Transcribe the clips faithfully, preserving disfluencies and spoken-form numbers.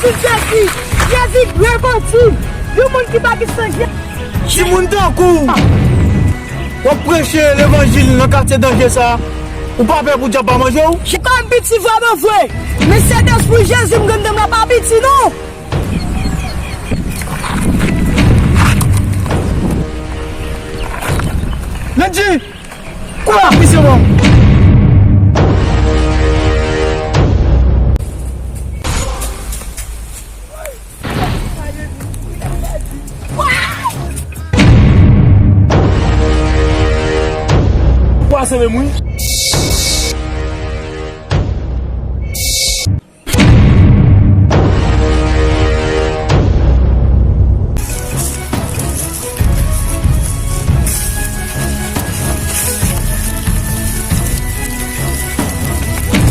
Jezi, Jezi, repanti. Yon moun ki pa gen san Jezi. Timoun tankou w, w ap preche levanjil nan katye danje sa a, ou pa pè pou dyab pa manje w? Jan m piti vrèman vre, men Sentespri Jezi m gen nan m la pa piti non. Lendji! Kou la, misye mò! Pwason menm wi.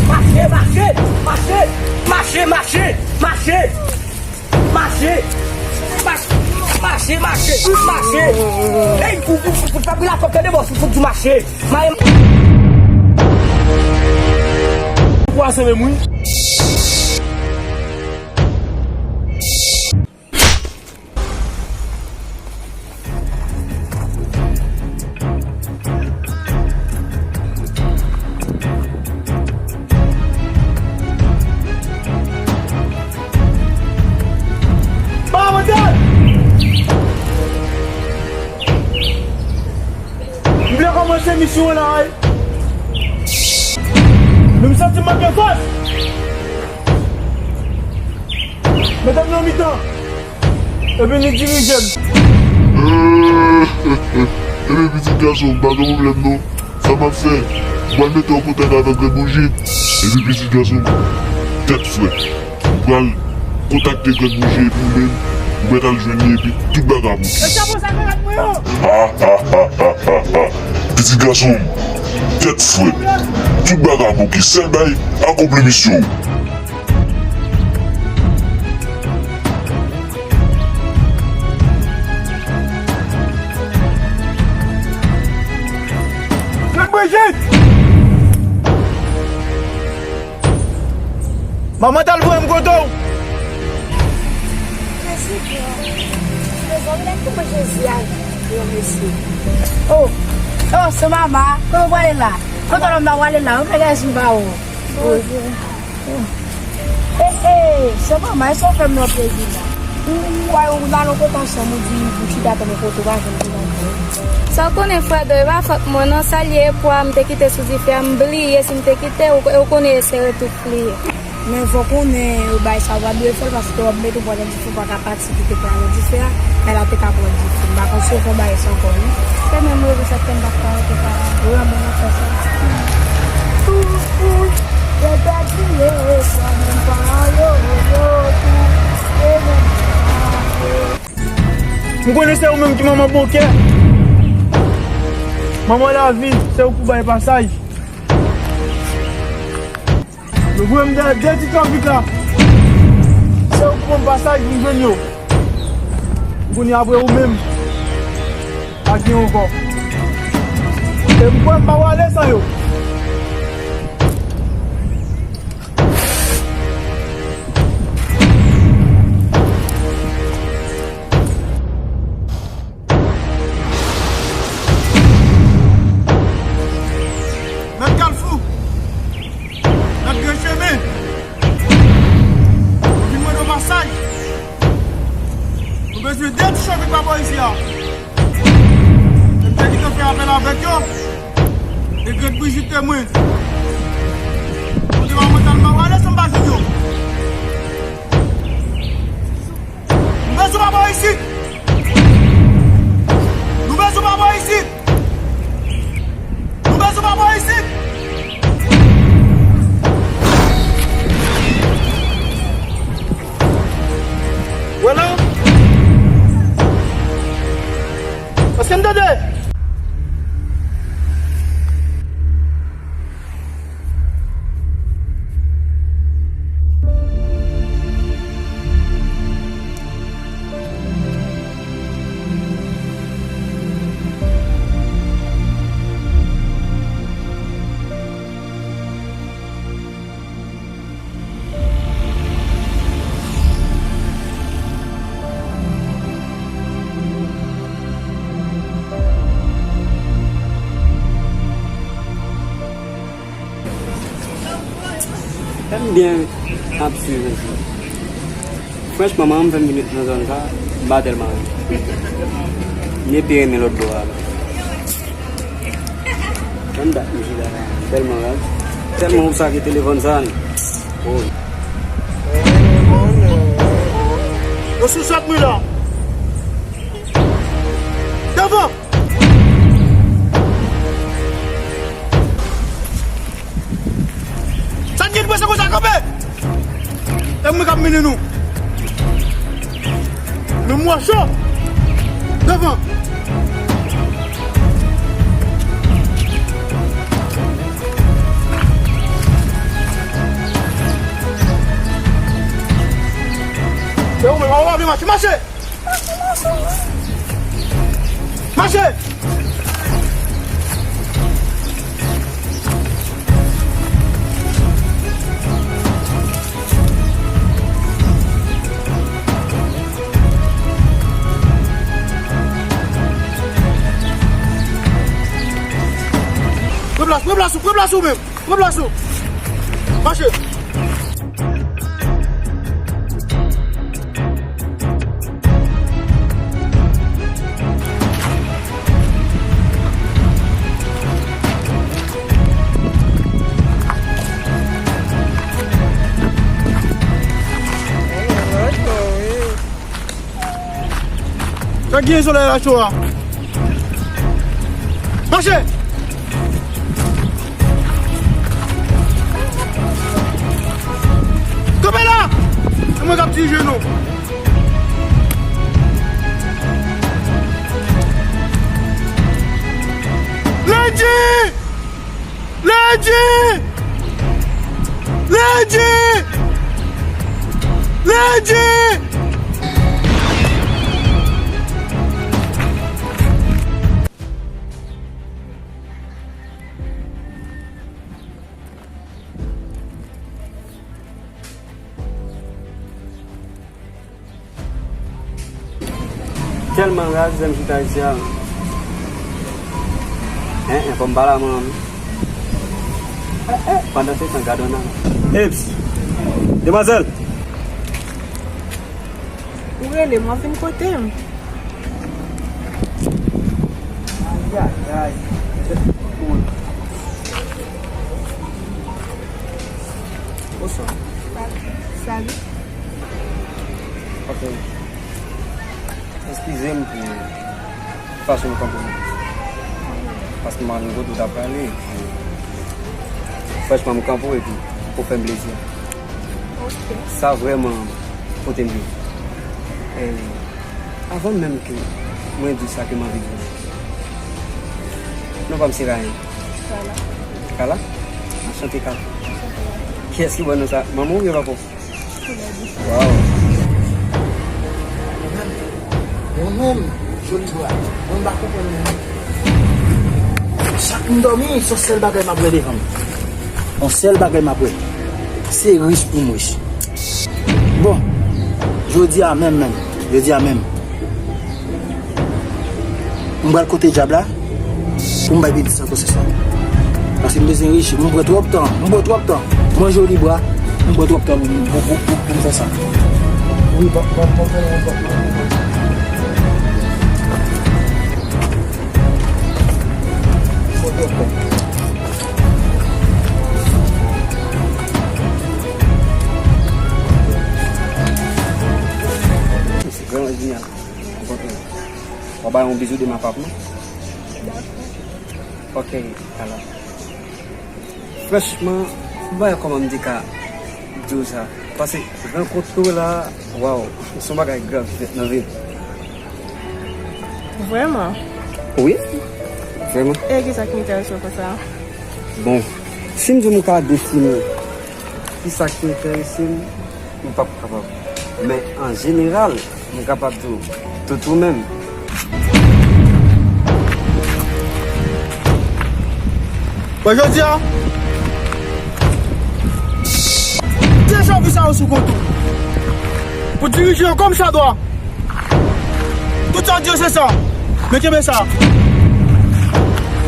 Mache, mache, mache, mache, mache, mache, mache, mache, mache, mache, mache. Ey, ou, ou, ou, ou fè bri la fòk tande bòs, ou fout di mache. Mache. Ou pwason menm wi. Ba mwen dèyè! M vle kòmanse misyon an la, wi. Men m santi m manke fòs. Mete m nan mitan. Epi li dirije m. Ebyen, pitit gason m, pa gen pwoblèm non. Sa m ap fè, m pral mete w an kontak avèk Grann Bouji. Epi, pitit gason m, tèt frèt. M pral kontakte Grann Bouji epi ou menm, ou mèt al jwenn li epi tout bagay ap oke. Pitit gason m, tèt frèt. Tout bagay ap oke. Sèl bagay, akonpli misyon w. Grann Brijit! Manman t al voye m kote w. Mèsi, Pè. Mezanmi, lè k touche Jezi a, yo, mesye. Oh, oh, se manman. Kote w prale la? Kote w prale la? Ou fè gaz m pa wè w. Bondye. E, e, se manman, e sa w fè m nan plezi la. Ou, ou, ou, ou nan kote ansanm, ou di, ou chita tann yon kote, ou pa janm di nan kò. Sa w konnen, Fredo, e pa fòt mwen non, sa l ye, e pwa m te kite sou dife a, m bliye si m te kite, ou, ou konnen e sere tout li ye. Men fò w konnen, bagay sa a ou pa dwe fè l, paske w ap mete w pran nan dife, ou pa ka pati kite pran nan dife a, men la te ka pran dife. M pa konn si w fè bagay sa ankò, non. Se menm rezon sa k fè m pa t ka rete pa. Vrèman, w ap fè sa. Tou, tou, yo pèdi, yo, yo, yo, tou, e menm. M konnen se ou menm ki manman bon kè. Manman lavi, se ou k pou bay pasaj. Yo voye m dèyè de ti trafik la. Se ou k ban m pasaj pou m jwenn yo. M konnen apre ou menm, pa gen ankò. E m kwè m pa prale san yo. Nan Kalfou, nan Gran Chemen, nou vin mande w pasaj. Nou bezwen de ti chofè pa bò isi a. E m te gentan fè apèl avèk yo. E Grann Brijit te mwen. Kote manman t al, m pa prale san m pa jwenn yo. Nou bezwen papa isit! Nou bezwen papa isit! Nou bezwen papa isit! Wè la? Èske n tande? Byen ap swiv mesye. Franchman, manman m fè m vin nan zòn sa, m pa tèlman renmen. M te pi renmen lòt bò a. Jan dat m chita la, m tèlman raz. Tèlman ou sake telefòn sa, wi. Oh. Yo sou sòt mwen la. Devan! Sa n gen pase konsa kanpe? E mwen k ap mennen nou. Men mwen cho. Devan. E ou menm, ou pa vle mache, mache! Mache! Pran plas, pran plas ou, pran plas ou menm. Pran plas ou. Mache. Sa gen solèy la cho a. Mache! Kanpe la! Se mwen k ap dirije nou. Lady! Lady! Lady! Lady! Tèlman raz, lè m chita isit a. En, en, fò m pale a manman m. Eh, eh, pandan se tan, gad on nan. Eps! Demwazèl! Ou rele m, w ap vin kote m. Ayayay. Bonswa. Salut. Ok. Eskize m pou fason m kanpe w. Paske m pa konn kote w t ap prale. Franchman, m kanpe w epi ou fè m plezi. Ok. Sa vrèman pote m byen. E, avan menm ke mwen di w sa ke m anvi di w, non pa m se Rayen. Kala. Kala? Anchante, Kala. Kiyès ki ba w non sa? Manman w oubyen papa w? Waw. Mwen menm, Jolibra, mwen pa konprann menm. Chak m dòmi, se yon sèl bagay m ap wè devan m. Yon sèl bagay m ap wè. Se rich pou m rich. Bon, jodi a menm menm, jodi a menm. M pral kote dyab la pou m bay pitit sa konsèy sa. Paske m bezwen rich, m pran twòp tan, m pran twòp tan. Mwen Jolibra, m pran twòp tan pou, pou, pou, pou, pou m fè sa. Wi, pa, pa, pa, pa, pa, pa. M pran twòp tan. Se vrèman jenyal. Ou konprann? W a bay yon bizou demen a papa m. Ok, alò. Franchman, m pa wè kòman m te ka di w sa. Paske rankontre w la, waw, se yon bagay grav ki fèt nan vi m. Vrèman? Wi, vrèman. E kisa ki enterese w konsa? Bon, si m di w m ka defini kisa ki enterese m, m p ap kapab. Men an jeneral, m kapab di w, tout ou menm. Bon, jodi a, deja ou sa yo sou kont ou. Pou dirije yo kòm sa dwa. Tout sa w di yo se sa. Men kenbe sa.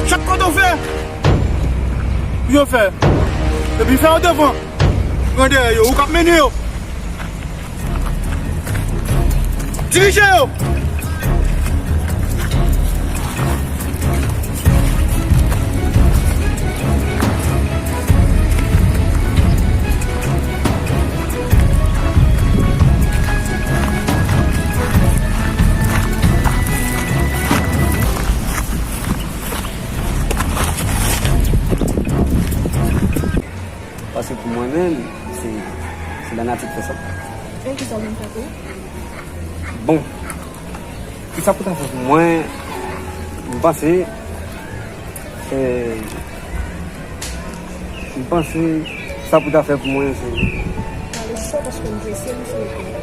Chak kote w fè, pou yo fè. Epi fè yo devan. Pran dèyè yo, ou k ap mennen yo. Dirije yo. Paske pou mwen menm, se, se lanati k fè sa. E kisa w vin fè tou? Bon, kisa pou ta fè pou mwen, m panse, e, m panse, sa pou ta fè pou mwen, se. Pale fò paske m prese, m sou wout mwen.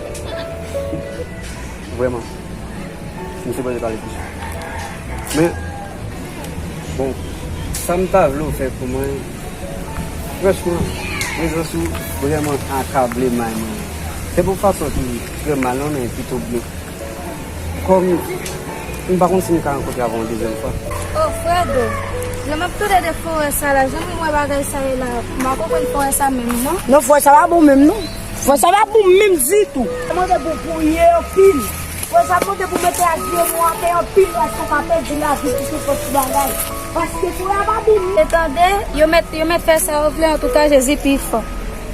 Vrèman. M sipoze pale plis. Men, bon, sa m ta vle w fè pou mwen, franchman, prezans ou vrèman akable may mwen. Se pou fason ki fè mal, non, men pito byen. Kòm m pa konn si m ka rankontre avè w yon dezyèm fwa. Oh, Fredo, jan m ap tande de forè sa la, jan m wè bagay sa ye la, m pa konprann forè sa menm, non. Non, forè sa pa bon menm, non. Frè, sa pa bon menm ditou. Mwen te bon pou ye anpil. Frè, sa mwen te pou mete ak vye mwen anpil, paske w ka pèdi lavi pou se fòs bagay. Paske frè a pa bon. E tande, yo mèt, yo mèt fè sa yo vle, antouka, Jezi pi fò.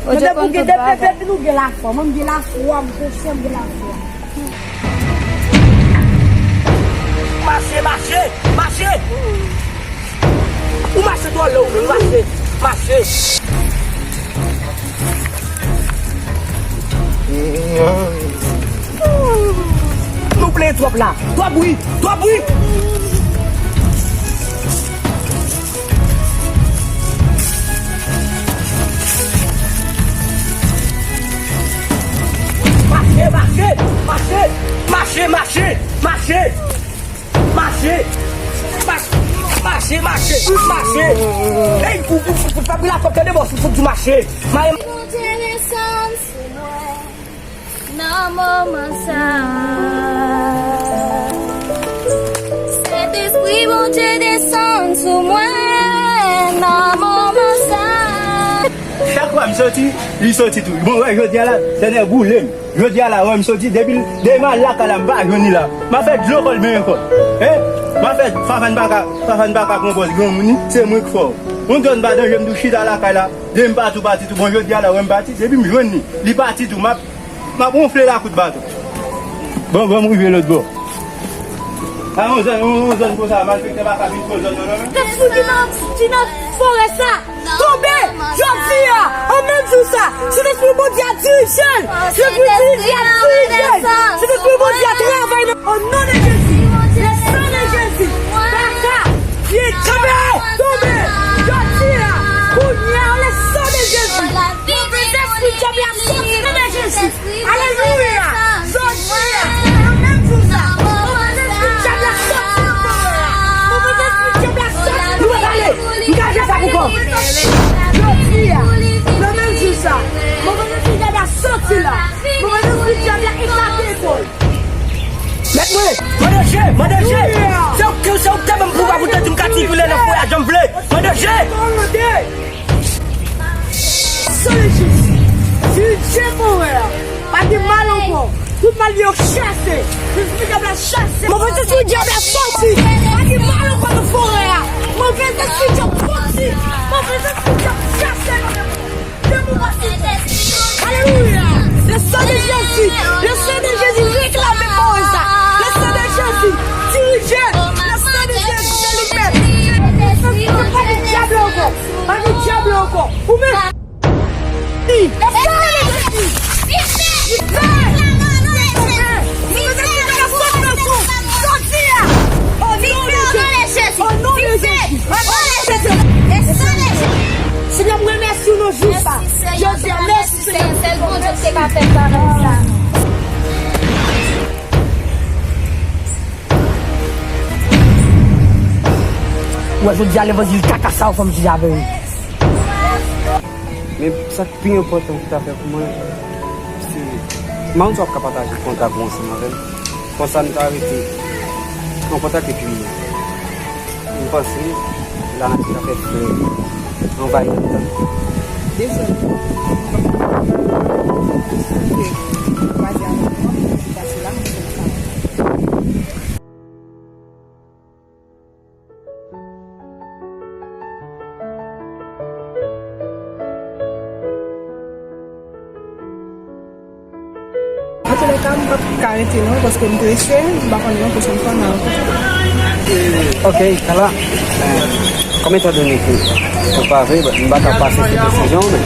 Bondye konn tout bagay. Depi nou gen lafwa, mwen m gen lafwa, m konfyan, m gen lafwa. Mache, mache, mache! Ou mache twò lè ou menm, mache, mache. Nou plenyen twòp la. Twòp bri, twòp bri. Mache, mache, mache, mache, mache, mache. Mache! Mache! Mache! Mache! Mache! Ey, ou, ou, ou, ou pa pran la kòb, tande bòs, ou fout di mache! Mache! Bondye desann sou mwen nan moman sa. Sentespri Bondye desann sou mwen nan moman sa. Chak fwa m soti, li soti tou. Bon, wè, jodi a la, Seyè boule m. Jodi a la, wè m soti, depi, depi m al lakay la, m pa jwenn li la. M a fè dlo kò l benyen kò l. Hein? M a fè, Fafane pa ka, Fafane pa ka pran pòz granmoun li, se mwen k fò. Yon zòn pa danje, m tou chita lakay la. Depi m pati, ou pati tou. Bon, jodi a la, wè m pati, depi m jwenn li, li pati tou. M ap, m ap wonfle l a kout baton. Bon, bon, m rive lòt bò. A yon zòn, yon, yon zòn konsa, malfektè pa ka vin pran zòn nan, non, non. Tèt fou ki nan, ki nan forè sa. Tonbe jodi a, an menm jou sa. Sentespri Bondye a dirije l. Sentespri Bondye a dirije l. Sentespri Bondye a travay nan, o non de Jezi. Le san de Jezi. Baka, pye tonbe, tonbe. Jodi a, kounye a, le san de Jezi. Move zespri dyab la soti nan de Jezi. Alelouya! Jodi a, nan menm jou sa, move zespri dyab la soti nan kò a. Move zespri dyab la soti nan kò a. Nou pa pale. M ka jwe sa pou kò. Jodi a, nan menm jou sa, move zespri dyab la soti la. Move zespri dyab la eklate kò l. Mèt mwen, mande je, mande je. Se ou, se ou te ban m pouvwa pou te di m ka sipile nan forè a jan m vle. Mande je. San de Jezi. Dirije forè a. Pa gen mal ankò. Tout mal yo chase. Lespri dyab la chase. Move zespri dyab la soti. Pa gen mal ankò nan forè a. Move zespri dyab soti. Move zespri dyab chase nan men mwen. Demon mache. Alelouya. Le san de Jezi. Le san de Jezi reklame forè sa. Le san de Jezi dirije. Le san de Jezi delivre. Le san de Jezi pa gen dyab ankò. Pa gen dyab ankò. Ou menm. Li fè! Li fè! Li fè! Soti a! O non de Jezi! O non de Jezi! Senyè, m remèsye w nan jou sa. Jezi a, mèsi Senyè. Sèl Bondye ki te ka fè bagay sa. Ou wè jodi a levanjil kaka sa yo fè m chita avè yo. Men sa k pi enpòtan pou ta fè pou mwen, se, m pa konn si w ap ka pataje kontak ou ansanm avè m. Konsa n ta rete an kontak epi m panse lanati ta fè flè anvayi ladan. Dezòd. Paske kwaze avèk mwen, m pase la, m fè travay. Antoulèka, m p ap ka rete non, paske m prese, m pa konnen yon pwochèn fwa n a rankontre. Ok, Kala, euh, kòm etandone ke ou pa vle, m pa ka pase sou desizyon w, men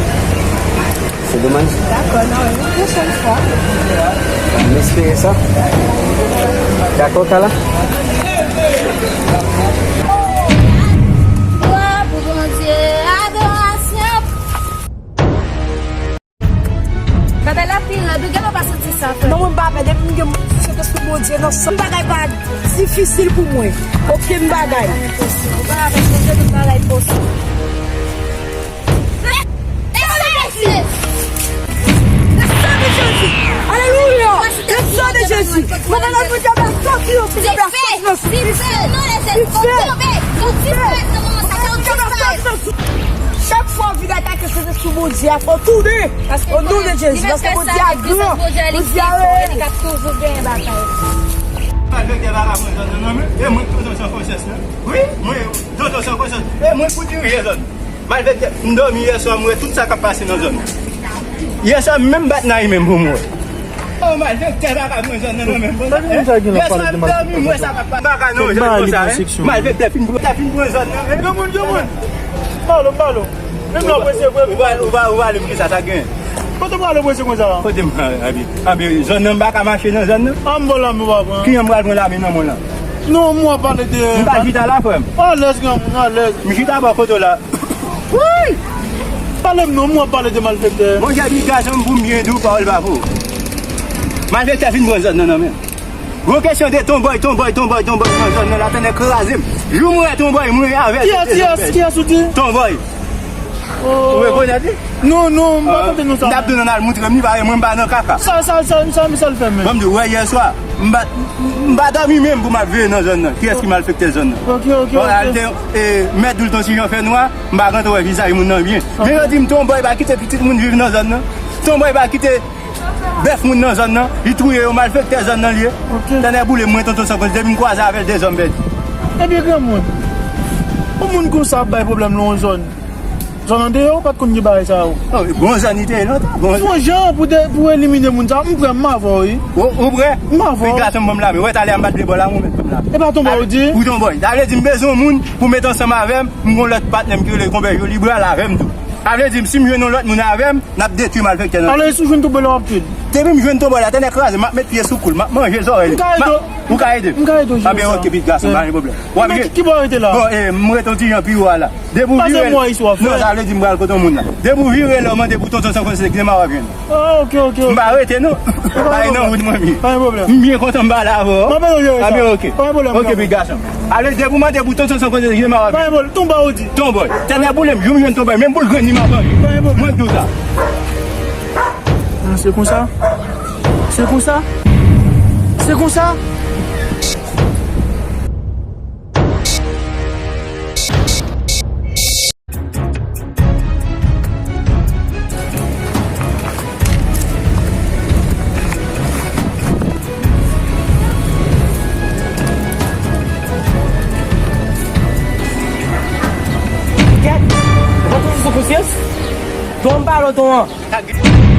se domaj. Dakò, n a wè yon pwochèn fwa. M espere sa. Dakò, Kala? Glwa pou Bondye, adorasyon. Batay la pi rèd, ou genlè pa santi sa, frè. Non, mwen m pa pè, depi m gen moun ki sot espri Bondye nan san m, bagay pa difisil pou mwen. Okenn bagay. Ou pa avèk Bondye, tout bagay posib. Le, le sang de Jésus. Le sang de Jésus. Alelouya. Le sang de Jésus. Mwen nan Bondye, mwen santi yo, Seyè, la fòs nan Dife, dife, dife. Chak fwa w vin atake sou Bondye a, fò w tounen. O non de Jezi, paske Bondye a gran, Bondye a rèy. Li ap toujou genyen batay. Malfektè pa ka pran zòn nan, non, men. E mwen ki tonton san konsyans la. Wi, mwen, tonton san konsyans. E mwen pou dirije zòn. Malfektè, m dòmi yè swa, m wè tout sa k ap pase nan zòn nan. Yè swa, m menm bat nan li menm pou m wè. O, malfektè pa ka pran zòn nan, non, men. Yè swa, m dòmi, m wè sa k ap pase. M pa ka non, jan konsa, en. Malfektè fin pran, fin pran zòn nan, en. Granmoun, granmoun. Pale, pale. Menm lè w prese vre. Ou pa, ou pa, ou pa ale pou kisa sa gen? Kote w prale prese konsa? Kote m prale, abi? Abi, zòn nan m pa ka mache nan zòn nan. An m ba w lame w pa pran. Kijan m pral pran lame nan men w la? Non, m w ap pale de. M pa chita la, frè m. Alèz, granmoun, alèz. M chita bò kote w la. Woy! Pale m non, m w ap pale de malfektè. Monchè, pitit gason m, pou m byen di w, pawòl pa pou ou. Malfektè fin pran zòn nan nan men m. Gwo kesyon de Tonbòy, Tonbòy, Tonbòy, Tonbòy nan zòn nan, la tènè kraze m. Jou m wè Tonbòy, mwen avè l. Kiyès, kiyès, kiyès ou di? Tonbòy. Ou rekonèt li? Non, non, m pa tande non sa. M t ap di w nan al moutre m li, paske mwen m pa nan kaka. Sa, sa, sa, sa, sa l fè menm? Ban m di w, wè yè swa, m pa, m pa dòmi menm pou m ap veye nan zòn nan. Kiyès ki malfektè zòn nan? Ok, ok, ok. Bon, al te, e, mèt di w l t on ti jan fè nwa, m pa gentan wè vizaj moun nan byen. Ok. Men yo di m Tonbòy pa kite pitit moun viv nan zòn nan. Tonbòy pa kite bèf moun nan zòn nan, li touye yo, malfektè zòn nan li ye. Ok. Tènè boule, mwen tonton san konsyans, depi m kwaze avè l, de zòn m pèdi. Ebyen, granmoun, yon moun konsa ap bay pwoblèm nan yon zòn. Zòn andeyò, ou pa t konn gen bagay sa yo. Non, bon zòn li te ye lontan, bon. Fè yon jan pou de, pou elimine moun sa, m prè, m avè w, wi. Ou, ou prè? M avè w. Pitit gason m, ban m lame. Wè, talè a m pa t vle ba w lame, ou mèt ban m lame. E pa Tonbòy ou di? Wi, Tonbòy. Sa vle di m bezwen yon moun pou met ansanm avè m, m gon lòt patnè m ki rele Konpè Joli Bral avè m tou. Sa vle di m, si m jwenn yon lòt moun avè m, n ap detwi malfektè nan. Alò, e si w jwenn Tonbòy la, w ap touye l? Depi m jwenn Tonbòy la, tènè kraze, m ap met pye sou kou l, m ap manje zòrèy li. M ka ede w. Ou ka ede m? M ka ede w jere sa. Anben, ok, pitit gason, pa gen pwoblèm. W ap jere. Ki bò w rete la? Bon, e, m rete yon ti jan pi wo a la. Depi w vire. Pase m wè isi w ap fè. Non, sa vle di m pral kote yon moun la. Depi w vire lè w mande pou tonton san konsekans, se kidnap w ap jwenn. Ah, ok, ok, ok. M pa rete, non. Pa gen nan wout mwen, mi. Pa gen pwoblèm. M byen kontan m pale avè w. M ap ede w jere sa. Anben, ok. Pa gen pwoblèm. Ok, pitit gason. Ale, depi w mande pou tonton san konsekans, kidnap w ap jwenn. Pa gen pwoblèm. Tonbòy ou di? Tonbòy. Tènè boule m, jou m jwenn Tonbòy, menm boul grenn li m ap manje. Pa gen pwoblèm. Mwen di w sa. Ah, se konsa? Se konsa? Se konsa? Kèt, ou pa tonton san konsyans? Ton an m pale w, ton an.